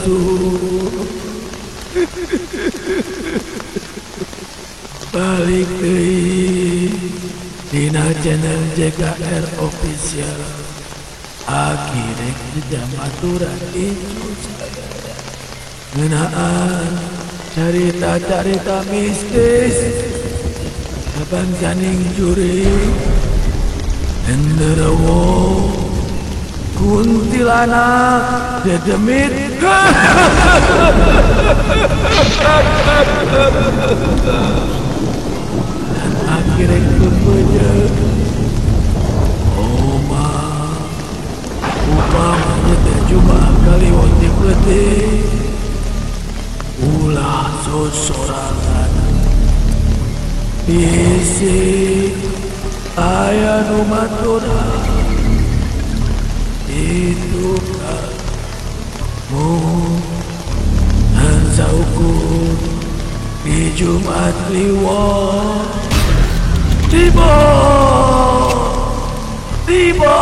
palsu. Balik deui dina channel JKR Official. Aki rek jamaturan incu sadaya ngeunaan carita-carita mistis kabangsaning jurig, genderuwo, kuntilanak, dedemit. Dan akhirnya kepeje oma upamanya teh Jumat kaliwon di peuting ulah sosorangan bisi aya nu maturan itu kamu dan saukur di Jumat Kliwon. Tiba, tiba.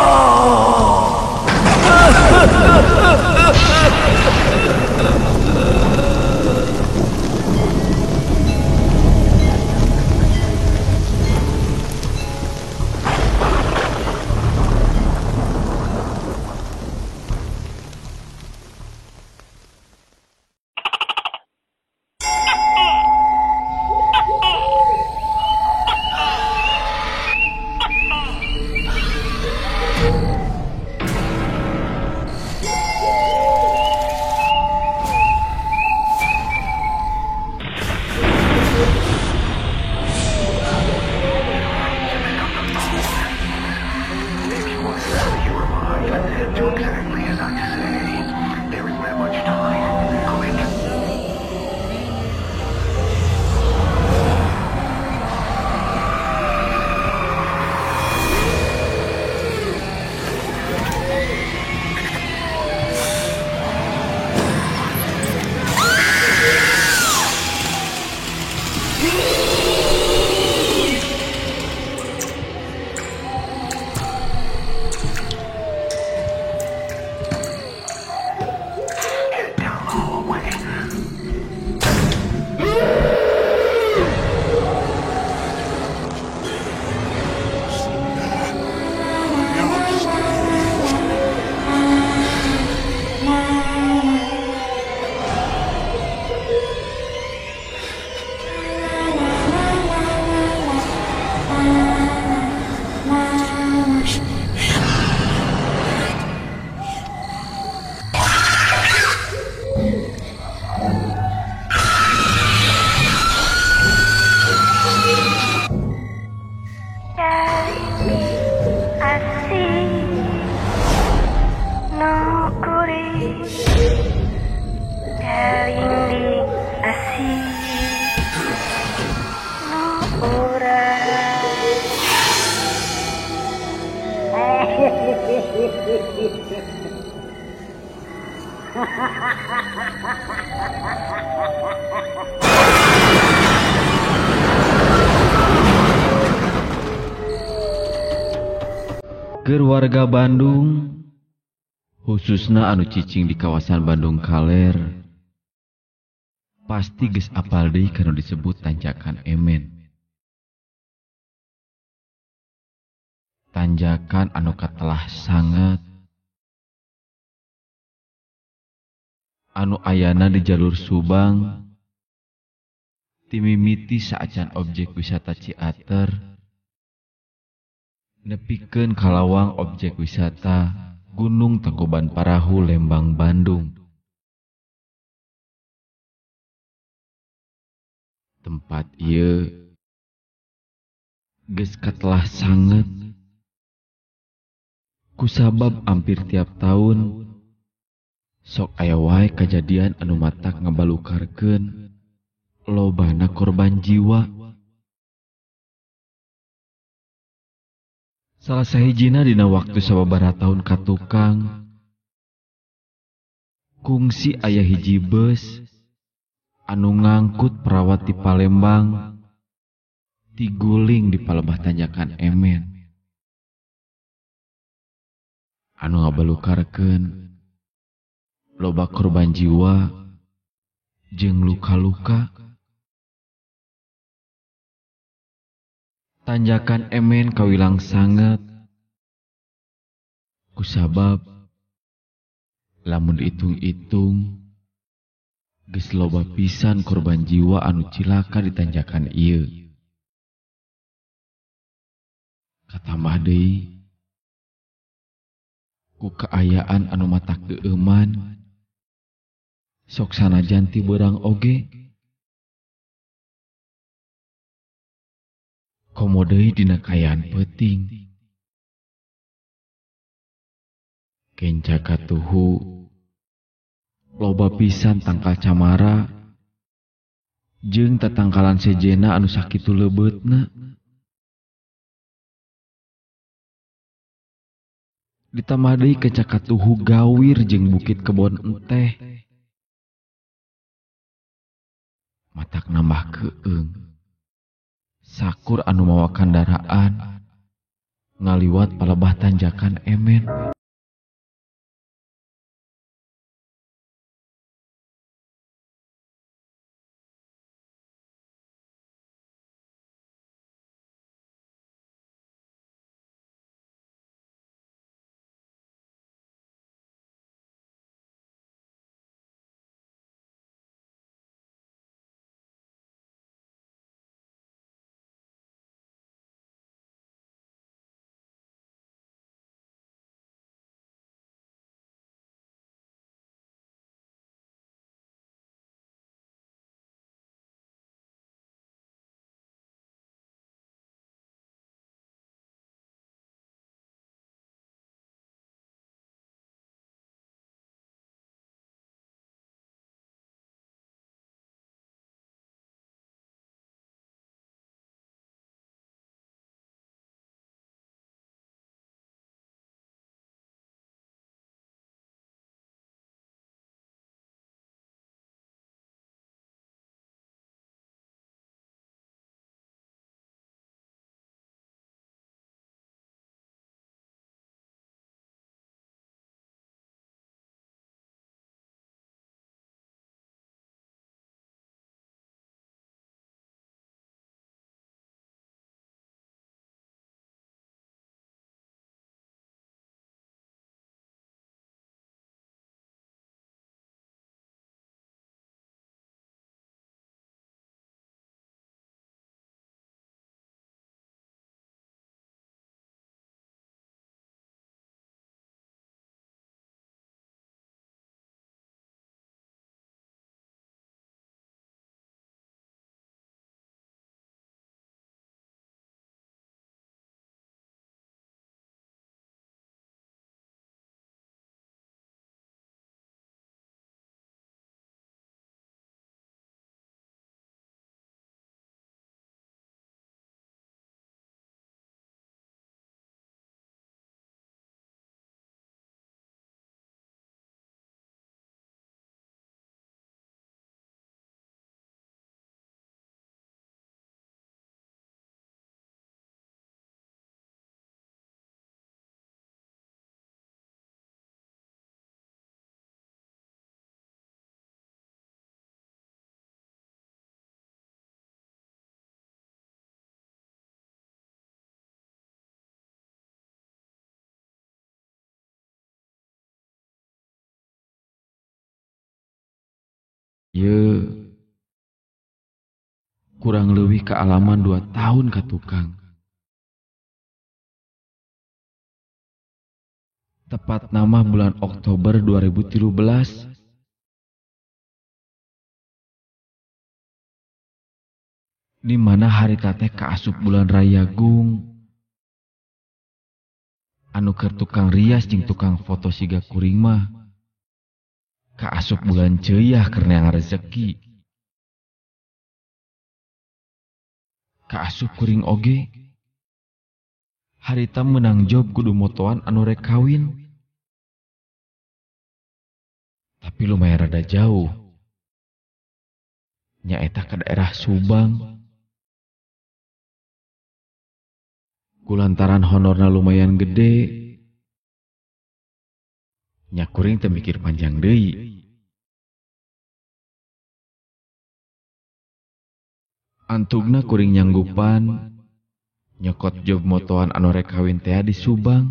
Keur warga Bandung, khususna anu cicing di kawasan Bandung Kaler, pasti geus apal deui kana disebut Tanjakan Emen. Tanjakan anu katelah sangat, anu ayana di jalur Subang, timimiti saacan objek wisata Ciater, nepikeun kalawang objek wisata Gunung Tangkuban Parahu Lembang Bandung. Tempat ieu geus katelah sanget kusabab hampir tiap tahun sok aya wae kajadian anu matak ngabalukarkeun lobana korban jiwa. Salah sahijina dina waktu sababaraha tahun katukang, kungsi aya hiji bus anu ngangkut perawat di Palembang tiguling di palembah Tanjakan Emen. Anu ngabalukarkeun Loba korban jiwa jeung luka-luka. Tanjakan Emen kawilang sanget kusabab lamun diitung-itung geus loba pisan korban jiwa anu cilaka di tanjakan ieu. Katambah deui ku kaayaan anu matak geueuman, sok sanajan ti beurang oge komo deui dina kaayaan peuting. Kenca katuhu loba pisan tangkal camara jeung tatangkalan sejena anu sakitu leubeutna. Ditambah deui kenca katuhu gawir jeung bukit kebon enteh, matak nambah keung. Sakur anu mawa kandaraan ngaliwat palebah tanjakan Emen. Ye, kurang leuwih kaalaman 2 tahun ka tukang. Tepat nama bulan Oktober 2013. Di mana hari teh kaasup bulan Rayagung. Anu keur tukang rias jeung tukang foto siga kuring mah kaasup bulan ceuyah keur neang rezeki. Kaasup kuring oge harita meunang job kudu motoan anu rek kawin. Tapi lumayan rada jauh. Nyaeta ka daerah Subang. Kulantaran honorna lumayan gede, Nya kuring teu mikir panjang deui. Antugna kuring nyanggupan nyokot job motoan anu rek kawin tea di Subang.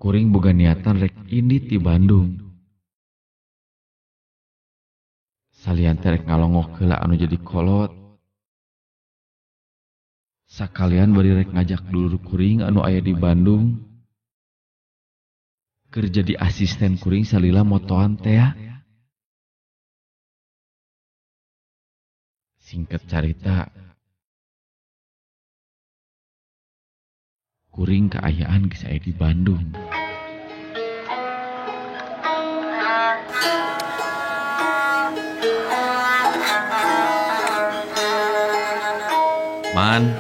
Kuring boga niatan rek indit di Bandung. Salian teh rek ngalongok heula anu jadi kolot. Sakalian bari rek ngajak dulur kuring anu aya di Bandung keur jadi asisten kuring salila motoan tea. Singkat carita, kuring kaayaan geus aya di Bandung. Man,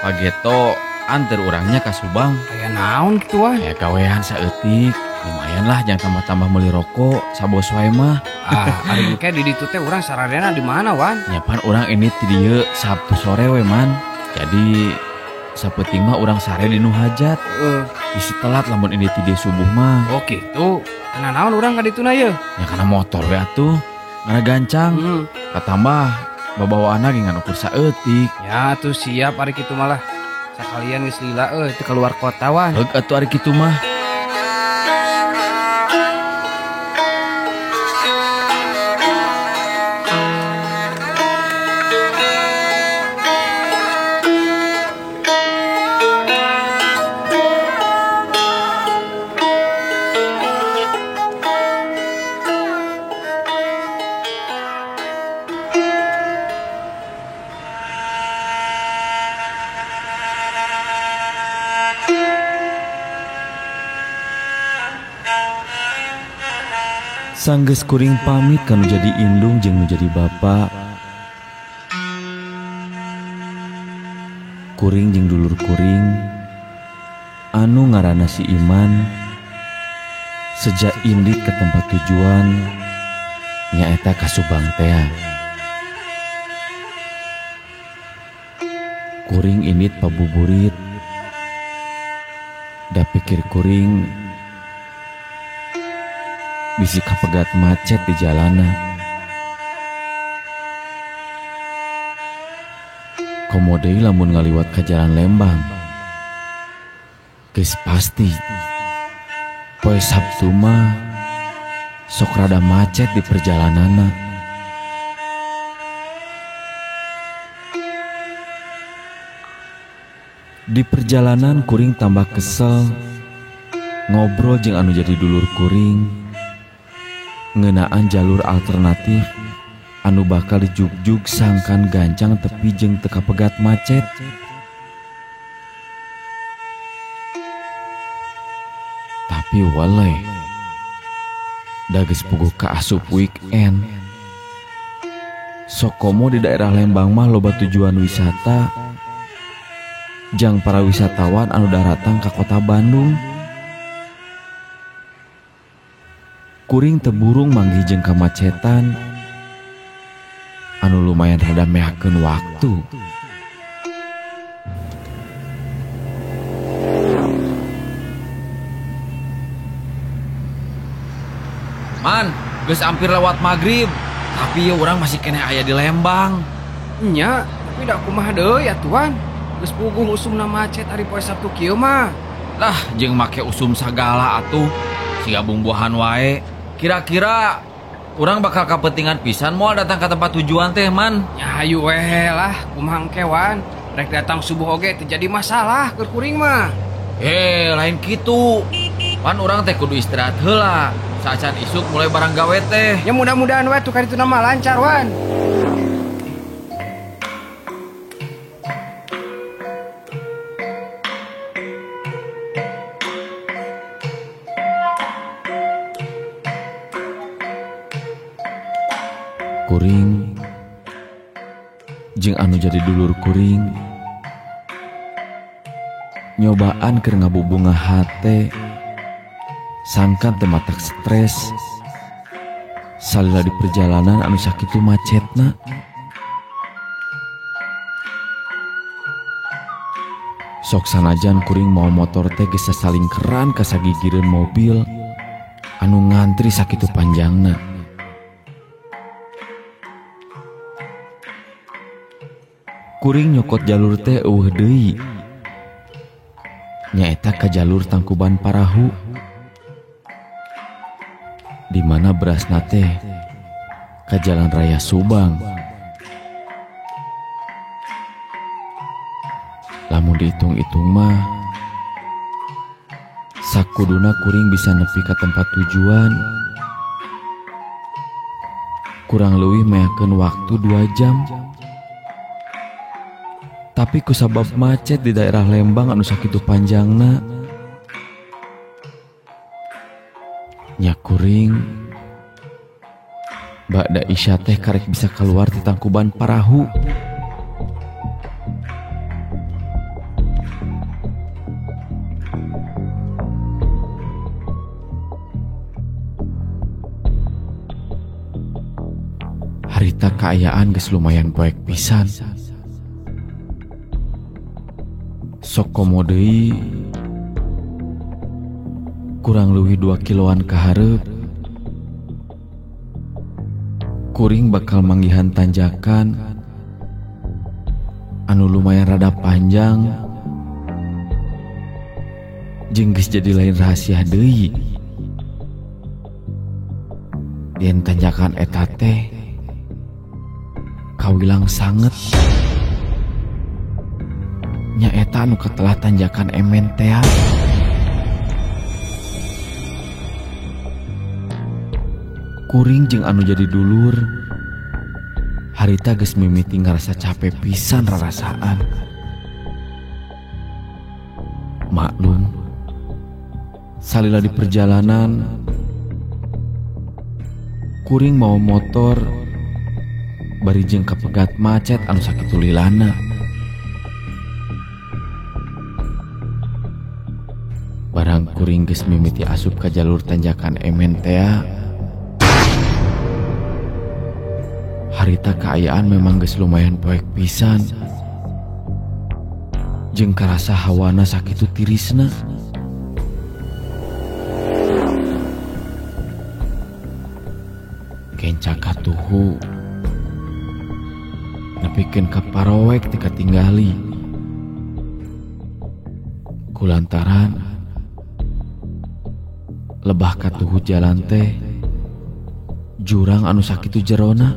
Pageto anter urangnya ka Subang. Aya naon kitu wah? Aya gawean saeutik. Lumayan lah jangan tambah-tambah meuli rokok sabos wae mah. Ah, ari engke di ditu teh urang sararena di mana wan? Nya pan urang ini ti dieu Sabtu sore we man. Jadi sapeuting mah urang sare di nu hajat. Bisi telat lamun ini ti dieu subuh mah. Oh kitu. Kana naon urang ka dituna ye? Nya kana motor we atuh. Ngana gancang. Katambah babawaanna ge ngan ukur saeutik. Ya atuh siap ari kitu malah. Sakalian geus lila euy teu keluar kota wan. Heug atuh ari kitu mah. Sanggeus kuring pamit kanu jadi indung jeung nu jadi bapa. Kuring jeung dulur kuring anu ngaranna si Iman sejak indit ke tempat tujuan nyaeta ka Subang tea. Kuring indit pabuburit da pikir kuring bisi kapegat macet di jalanan. Komo deui lamun ngaliwat ka jalan Lembang. Geus pasti poe Sabtu mah sok rada macet di perjalananna. Di perjalanan kuring tambah kesel ngobrol jeung anu jadi dulur kuring ngeunaan jalur alternatif anu bakal dijugjug sangkan gancang tepi jeung teu kapegat macet. Tapi waleh da geus puguh kaasup weekend. Sok komo di daerah Lembang mah loba tujuan wisata jang para wisatawan anu daratang ka kota Bandung. Kuring teburung manggih jeung kamacetan anu lumayan rada mehakeun waktu. Man, geus hampir lewat maghrib, tapi ya urang masih keneh aya di Lembang. Nya, tapi da kumaha deui atuan. Geus puguh usumna macet ari poe Sabtu kieu mah. Lah, jeung make usum sagala atuh. Siga bumbuhan wae. Kira-kira urang bakal kapentingan pisan moal datang ke tempat tujuan teh man. Ya hayu weh lah, kumaha engke wan. Rek datang subuh oge teu jadi masalah keur kuring mah. Lain kitu. Pan urang teh kudu istirahat heula. Saacan isuk mulai barang gawe teh. Ya mudah-mudahan we tuh karitu mah lancar wan. Kuring jeung anu jadi dulur kuring nyobaan keur ngabubunga hate sangkan teu matak stres salila di perjalanan anu sakitu macetna. Sok sanajan kuring mau motor teh geus sasalingkeran ka sagigireun mobil anu ngantri sakitu panjangna. Kuring nyokot jalur teh eueuh deui. Nyaeta ka jalur Tangkuban Parahu. Di mana berasna teh ka Jalan Raya Subang. Lamun dihitung-hitung mah sakuduna kuring bisa nepi ka tempat tujuan kurang leuwih meakeun waktu 2 jam. Tapi kusabab macet di daerah Lembang anu sakitu panjangna, nya kuring ba'da isya teh karek bisa keluar ti Tangkuban Parahu. Harita kaayaan geus lumayan poek pisan. Sok komo deui kurang leuwih 2 kiloan ka hareup kuring bakal manggihan tanjakan anu lumayan rada panjang jeung geus jadi lain rahasia deui. Yen tanjakan eta teh kawilang sanget. Nyaeta anu katelah tanjakan Emen tea. Kuring jeung anu jadi dulur harita geus mimiti ngarasa capek pisan rarasaan. Maklum salila di perjalanan kuring mau motor bari jeung kapegat macet anu sakitu lilana. Barang kuring geus mimiti asup ka jalur tanjakan Emen tea. Harita kaayaan memang geus lumayan poek pisan. Jeung karasa hawana sakitu tirisna. Kenca katuhu nepikeun ka parowek teu katinggali. Kulantaran lebah katuhu jalan teh jurang anu sakitu jerona.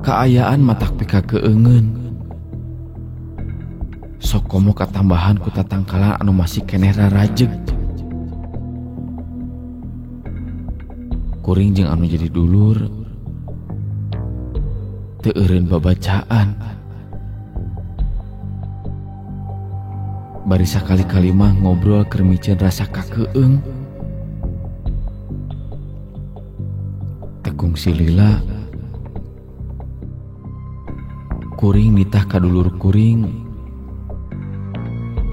Kaayaan matak pika keungeun. Sok komo katambahan ku tatangkalan anu masih keneh rarajeg. Kuring jeung anu jadi dulur teu eureun babacaan. Bari sakali-kali mah ngobrol keur miceun rasa kakeung. Tekung silila kuring nitah ka dulur kuring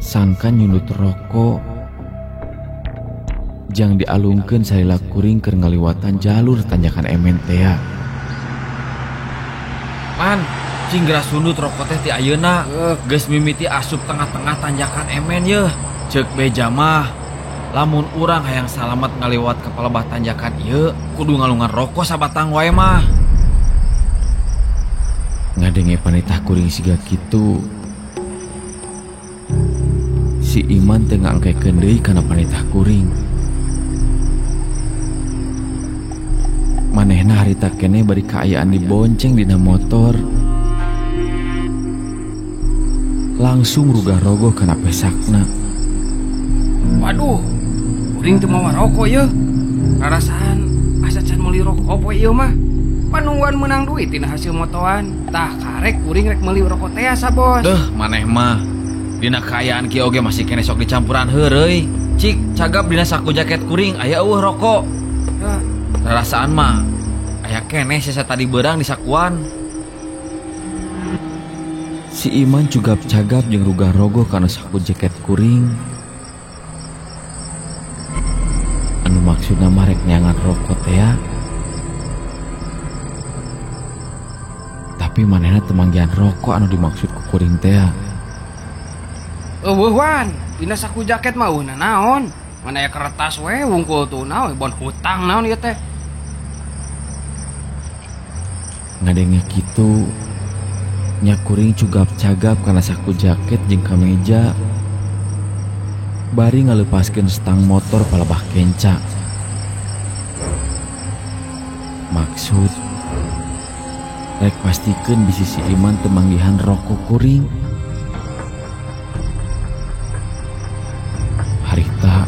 sangkan nyundut rokok jang dialungkeun salila kuring keur ngaliwatan jalur tanjakan Emen tea. Man, cing geura sundut rokok teh ti ayeuna. Geus mimiti asup tengah-tengah tanjakan Emen yeuh. Ceuk beja mah lamun urang hayang salamet ngaliwat ka palebah tanjakan ieu kudu ngalungan rokok sabatang wae mah. Ngadenge panitah kuring siga kitu, si Iman teu ngangkekeun deui kana panitah kuring. Manehna harita keneh bari kaayaan dibonceng dina motor. Langsung rugah-rogoh kana pesakna. Waduh, kuring teu mawa rokok yeuh. Rarasaan asa can meuli rokok poe ieu mah. Panungguan menang duit tina hasil motoan. Tah karek kuring rek meuli rokok teh asa bos. Deuh, maneh mah dina kaayaan kieu oge masih keneh sok dicampuran heureuy. Cik, cagap dina saku jaket kuring aya eueuh rokok. Rarasaan mah aya keneh sesa tadi beurang di sakuan. Si Iman cugap-cagap jeung rugah-rogoh kana saku jaket kuring. Anu maksudna mah rek neangan rokok tea. Tapi manehna teu manggihan rokok anu dimaksud ku kuring teh. Eueuh Wan, dina saku jaket mah eueuh naon? Mana aya kertas we wungkul tuh naon bon hutang naon ieu teh. Ngadenge kitu nya kuring cugap-cagap kana saku jaket jeung kameja. Bari ngaleupaskeun stang motor palebah kenca. Maksud rek pastikeun bisi si Iman teu manggihan rokok kuring. Harita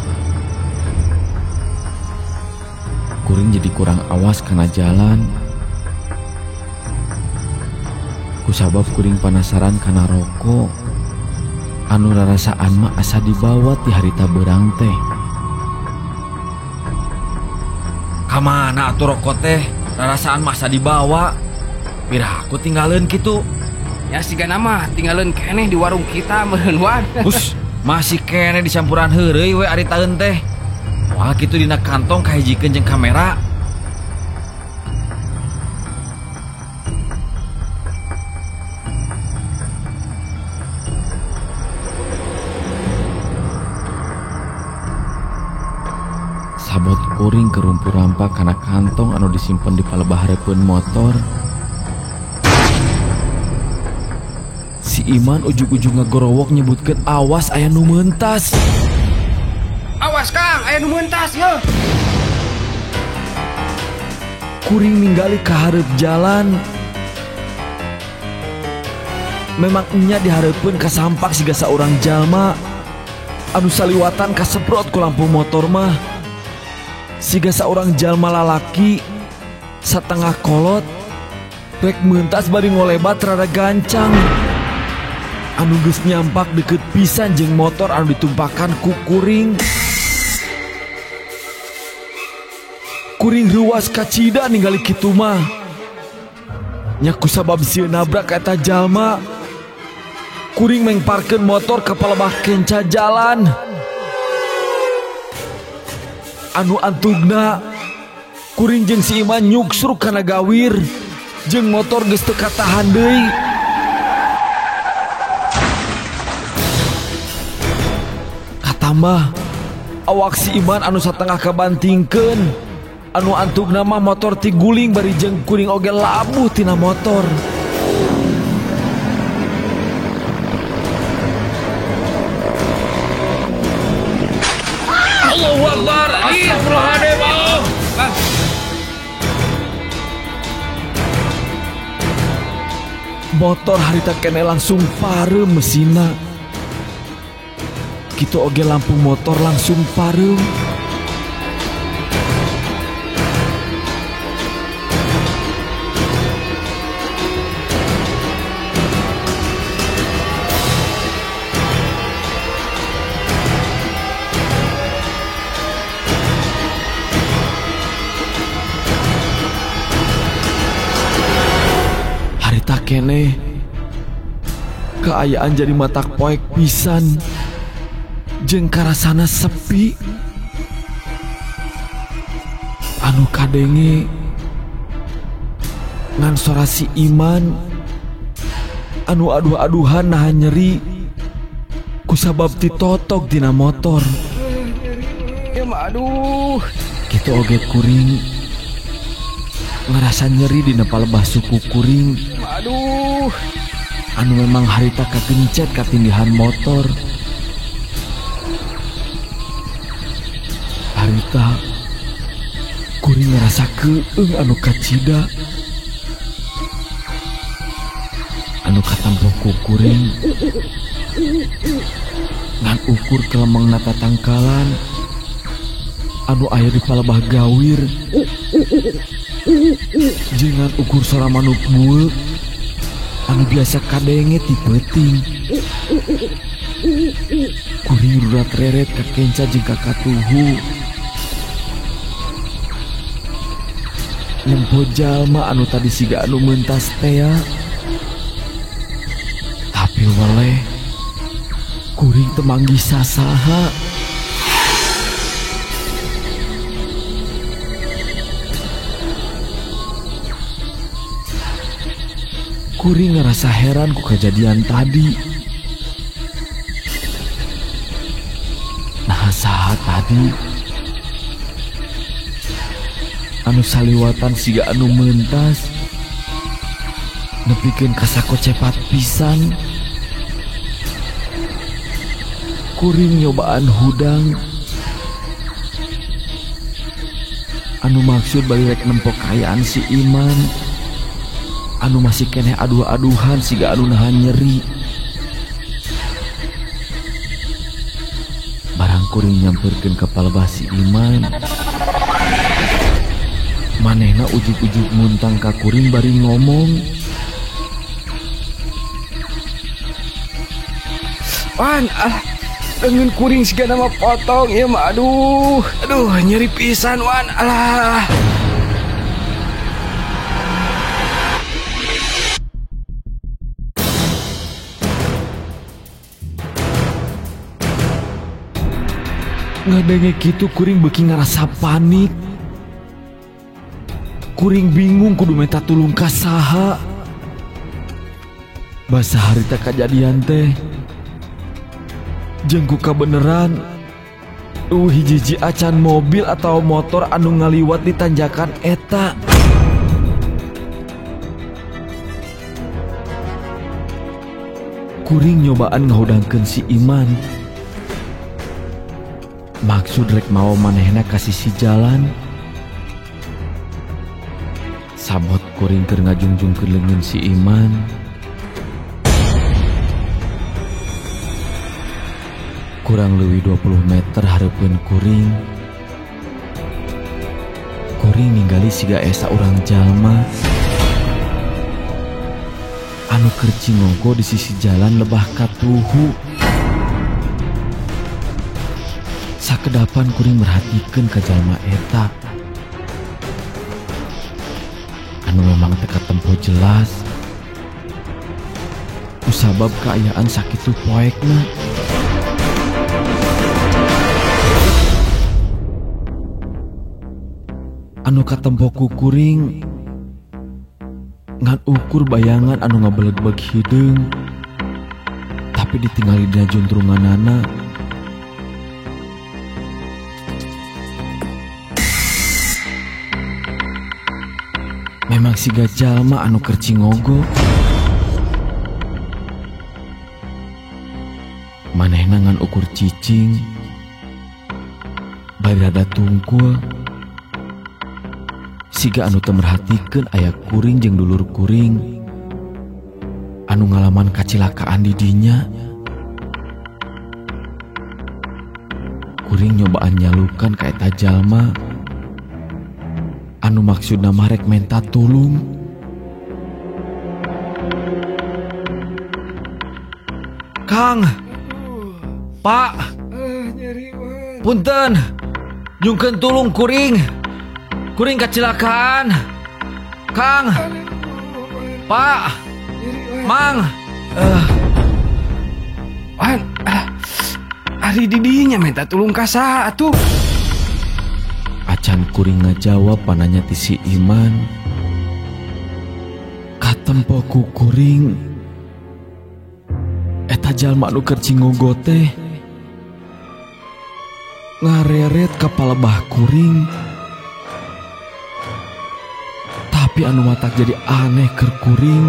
kuring jadi kurang awas kana jalan. Kusabab kuring panasaran kana rokok anu rarasaan mah asa dibawa ti harita beurang teh. Kamana atuh rokok teh? Rarasaan mah asa dibawa. Piraku tinggaleun kitu. Ya sigana mah tinggaleun keneh di warung kita meureun Wan. Hus, masih keneh dicampuran heureuy we ari taeun teh. Wah kitu dina kantong kahijikeun jeung kamera. Sabot kuring kerumpu rampak kana kantong anu disimpen di palebah hareupeun motor. Si Iman ujug-ujug ngagorowok nyebutkeun awas aya nu meuntas. Awas Kang, aya nu meuntas yeuh. Kuring ninggali ka hareup jalan. Memang nya dihareupeun kasampak siga saurang jalma anu saliwatan kaseprot ku lampu motor mah. Siga saurang jalma lalaki satengah kolot rek meuntas bari ngolebat rada gancang. Anu geus nyampak deket pisan jeung motor anu ditumpakan ku kuring. Kuring ruas kacida ningali kitu mah. Nya kusabab sieun nabrak eta jalma. Kuring mengparkeun motor ka palebah kenca jalan. Anu antugna kuring jeung si Iman nyuksruk kana gawir jeung motor geus teu katahan deui. Katambah awak si Iman anu satengah kabantingkeun, anu antugna mah motor tiguling bari jeung kuring oge labuh tina motor. Allahu Akbar. Astagfirullahaladzim. Motor harita kene langsung pareum mesinna. Kitu oge lampu motor langsung pareum. Harita kene kaayaan jadi matak poek pisan jeung karasana sepi. Anu kadenge ngan sora si Iman anu aduh-aduhan nahan nyeri kusabab titotok dina motor. Aduh, kitu oge kuring ngerasa nyeri dina palebah suku kuring. Aduh, anu memang harita kagencet katindihan motor. Harita kuring ngerasa keung anu kacida. Anu katampo ku kuring ngan ukur kelemengna tatangkalan anu aya di palebah gawir. Jangan ukur sora manuk bueuk anu biasa kadenge ti peuting. Kuring rurat reret ka kenca jeung ka katuhu. Nempo jalma anu tadi siga anu meuntas tea. Tapi weleh kuring teu manggih sasaha. Kuring ngerasa heran ku kejadian tadi. Nah saha tadi anu saliwatan siga anu mentas nepikeun ka sakocepat pisan. Kuring nyobaan hudang anu maksud bari rek nempo kaayaan si Iman anu masih keneh aduh-aduhan siga anu nahan nyeri. Barang kuring nyamperkeun ka palebah si Iman, manehna ujug-ujug muntang ka kuring bari ngomong, "Wan, ah, lengan kuring siga nama potong ieu mah, aduh, aduh nyeri pisan Wan, alah." Ngadenge kitu kuring beuki ngarasa panik. Kuring bingung kudu minta tulung ka saha. Basa harita kajadian teh jeung ku kabeneran hiji-hiji acan mobil atau motor anu ngaliwat di tanjakan eta. Kuring nyobaan ngahudangkeun si Iman. Maksud rek mau manehna ka sisi jalan. Sabot kuring keur ngajungjungkeun leungeun si Iman. Kurang leuwih 20 meter hareupeun kuring. Kuring ninggali siga esa urang jalma anu keur cingogo di sisi jalan lebah katuhu. Sakedapan kuring merhatikeun ka jalma eta anu memang teu katempo jelas kusabab kaayaan sakitu poekna. Anu katempo ku kuring ngan ukur bayangan anu ngabeleg-beleg hideung, tapi ditinggali dina juntrunganana. Memang siga jalma anu keur cingogo. Manehna ngan ukur cicing bari rada tungkul, siga anu teu merhatikeun aya kuring jeung dulur kuring anu ngalaman kacilakaan di dinya. Kuring nyobaan nyalukan ka eta jalma anu maksudna mah rek menta tulung. Kang, Pak, punten, nyungkeun tulung kuring. Kuring kacilakaan. Kang, Pak, Mang. Wan, ari didinya minta tulung ka saha atuh? Acan kuring ngajawab pananya ti si Iman. Katempo ku kuring eta jalma nu keur cingogo teh ngareret ka palebah kuring. Tapi anu matak jadi aneh keur kuring,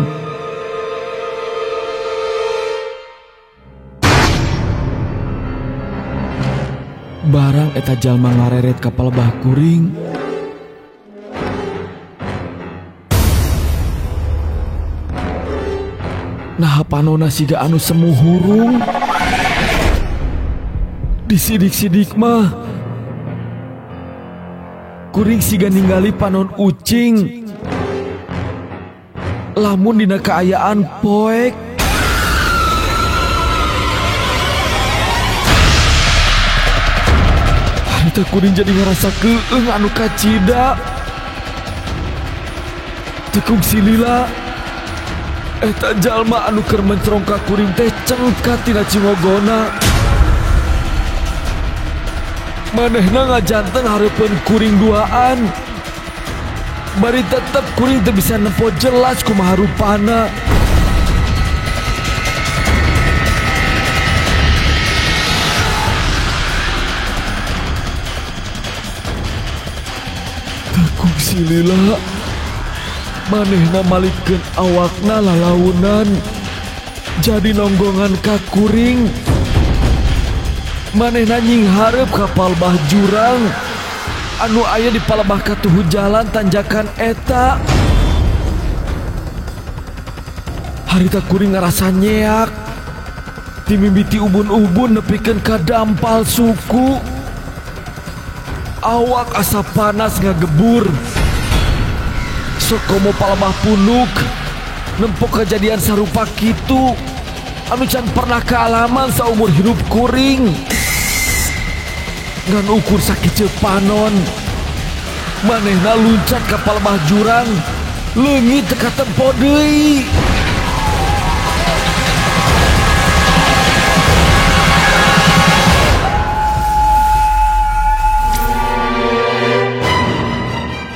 barang eta jalma ngareret ka palebah kuring, nah panona siga anu semu hurung. Disidik-sidik mah kuring siga ningali panon ucing lamun dina kaayaan poek. Harita kuring jadi ngerasa keung anu kacida. Tekung silila eta jalma anu keur mencrong ka kuring teh cengkat tina cingogona. Manehna ngajanteng hareupeun kuring duaan Bari tetep kuring teu bisa nempo jelas kumaha rupana. Tekung silila manehna malikeun awakna lalaunan jadi nonggongan ka kuring. Manehna nyinghareup ka palbah jurang anu aya di palebah katuhu jalan tanjakan eta. Harita kuring ngarasa nyeak timimiti ubun-ubun nepikeun ka dampal suku. Awak asa panas ngagebur. Sokomo palebah punuk nempok kejadian sarupa kitu anu can pernah kealaman saumur hidup kuring. Ngan ukur sakiceu panon manehna luncat ka palebah jurang leungit teu katempo deui.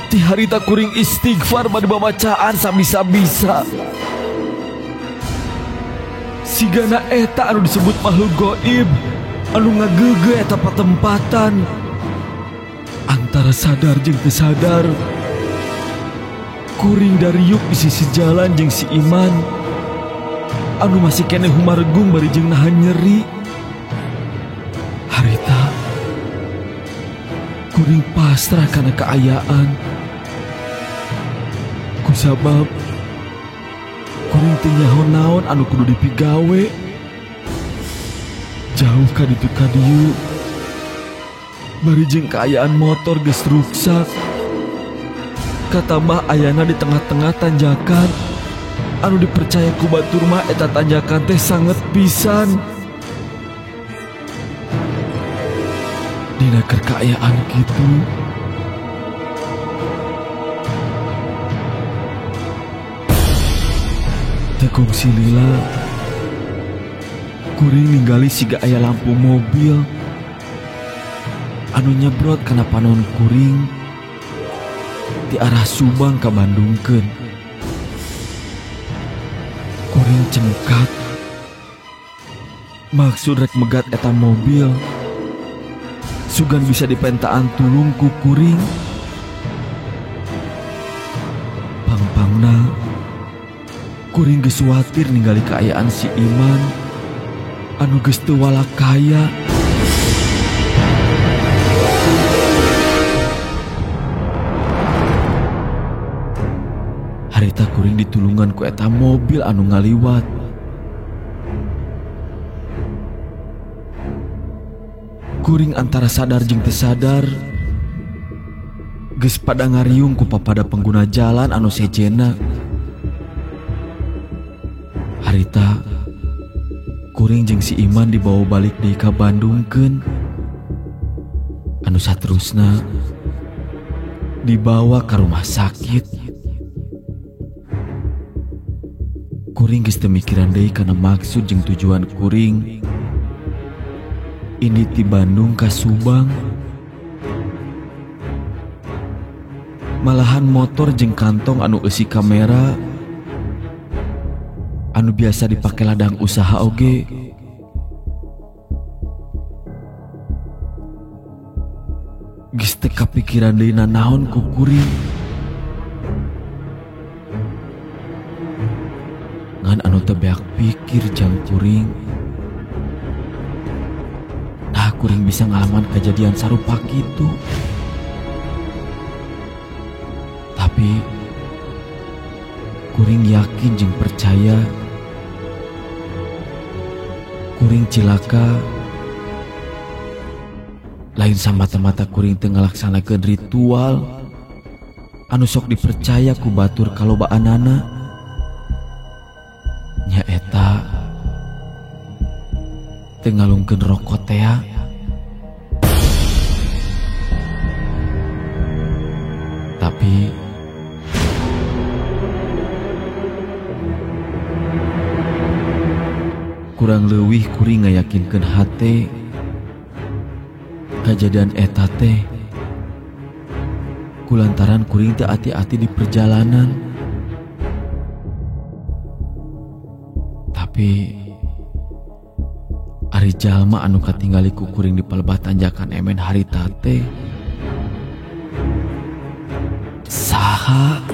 Ti harita kuring istighfar bade babacaan sabisa-bisa. Sigana eta anu disebut makhluk goib anu ngageugeut eta patempatan. Antara sadar jeung teu sadar kuring dariuk di sisi jalan jeung si Iman anu masih keneh humaregung bari jeung nahan nyeri. Harita kuring pasrah kana kaayaan kusabab kuring teu nyaho naon anu kudu dipigawe. Jauh ka ditu ka dieu bari jeung kaayaan motor geus ruksak katambah ayana di tengah-tengah tanjakan anu dipercaya ku batur mah eta tanjakan teh sanget pisan. Dina keur kaayaan kitu tekung silila kuring ninggali siga aya lampu mobil anu nyebrot kana panon kuring ti arah Subang ka Bandungkeun. Kuring cengkat maksud rek megat eta mobil sugan bisa dipentaan tulung ku kuring. Pangpangna kuring geus watir ningali kaayaan si Iman anu geus teu walakaya. Harita kuring ditulungan ku eta mobil anu ngaliwat. Kuring antara sadar jeung teu sadar geus pada ngariung ku papada pengguna jalan anu sejena. Harita kuring jeung si Iman dibawa balik deui ka Bandungkeun anu saterusna dibawa ka rumah sakit. Kuring geus teu mikiran deui kana maksud jeung tujuan kuring ini ti Bandung ka Subang. Malahan motor jeung kantong anu eusi kamera anu biasa dipake ladang usaha oge geus teu kapikiran deui nanaon ku kuring. Ngan anu teu beak pikir jang kuring, nah kuring bisa ngalaman kejadian sarupa kitu. Tapi kuring yakin jeung percaya kuring cilaka lain samata-mata kuring teu ngalaksanakeun ritual anu sok dipercaya ku batur kalobaanana. Nyaeta teu ngalungkeun rokok tea. Tapi kurang leuwih kuring ngayakinkeun hate kajadian eta teh Kulantaran kuring teu ati-ati di perjalanan. Tapi ari jalma anu katinggali ku kuring di palebah tanjakan Emen harita teh saha?